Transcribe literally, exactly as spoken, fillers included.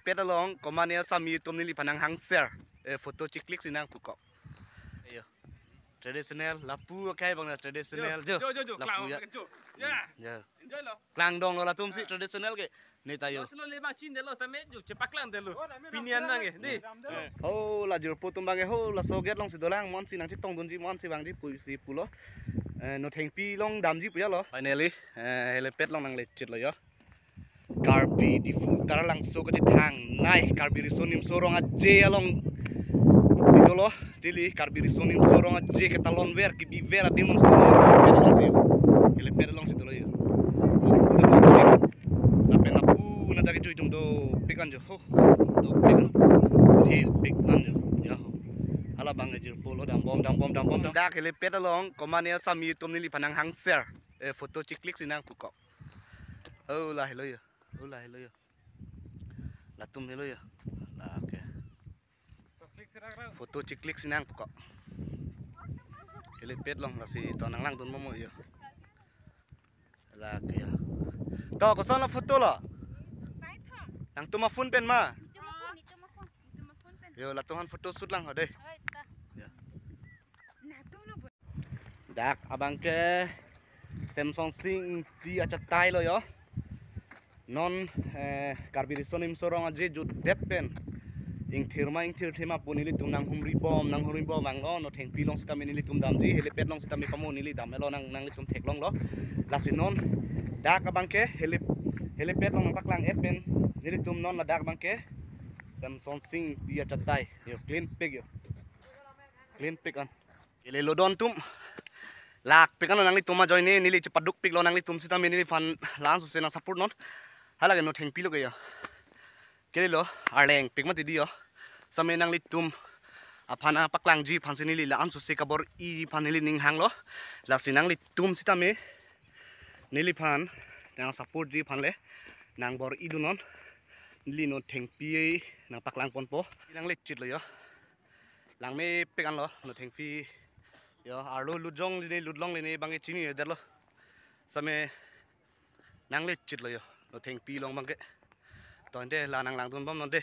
Pet along, komat ne asami atum neliphan nanghang share. Eh, photo chiklik si nang pukok. Ayo. Traditional, lapu akai abang na traditional. Jo, jo, jo, jo, lapu klang, ya. Jo. Ya. Ya. Enjoy lo. Klang dong lo latum si traditional ke. Ne ta jo. Lo silo le bang chin detlo tame jo, chepaklangdetlo. Pini an bang ke, di. Eh. Ho, la jirpo atum bang ke, ho, laso gate along si dolang, mo-an si nangchetongdunji, mo-an si vangji pusi pulo. Eh, Nothengpi along damji pu ya lo. Finally, eh, helipad along nanglechitlo jo. Karbi Diphu Taralangso kachethangnei Karbi Riso Nimso Rong Aje along si dolo, neli Karbi Riso Nimso Rong Aje ketalonver kebiver adim along si dolo, helipad along si, helipad along si dolo jo. Oh, udah dopik. Lapen lapu na dak kejui atum dopik an jo. Ho, ho, dopik an. Dopik an jo. Ya ho. Hala bang jirpo lo, dambom, dambom, dambom, dam. Dak helipad along, komat ne asami atum neliphan nanghang share. Eh, photo chiklik si nang pukok. Oh, la helo jo. Oh, la helo jo. Latum helo jo. La, okay. Photo chiklik si nang pukok. Helipad along lasi to nanglangdun momo jo. La, okay jo. To, koson lo photo lo? Nangtum aphone pen ma? Jo, latum aphan photo shoot lang ho dei. Jo. Dak abang ke Semsonsing Ingti achatai lo jo. Non, eh, Karbi Riso Nimso Rong Aje jutdet pen ingthir ma ingthirthe ma pu nelitum nanghumri bom, nanghumri bom vanglo, Nothengpi along sitame nelitum damji, helipad along sitame pamo neli dam-etlo nang, nanglitum theklonglo. Lasi non dak abang ke helip-, helipad along nangpaklang-et pen nelitum non ladak abang ke Semsonsing Ingti achatai. Jo, clean pic jo. Clean pic an. Kelelo don atum. Lakpik an nanglitum ajoine, neli chepadukpiklo nanglitum sitame neliphan la-an sose nang support non. Hala ke Nothengpi lo ke jo. Kelelo, arlengpik mati di jo. Sitame nanglitum aphan paklangji aphan si neli la-an sose kabor-iji aphan neli ning hanglo. Lasi nanglitum sitame neliphan nang supportji aphan le nangbor-idun non. Neli Nothengpi nangpaklang ponpo. Nanglechitlo jo. Langmepik anlo Nothengpi. Jo, arlo lut jongle ne, lut longle ne bang ke chinivedetlo. Sitame nanglechitlo jo, Nothengpi along bang ke. To ante la nanglangdun bom non dei.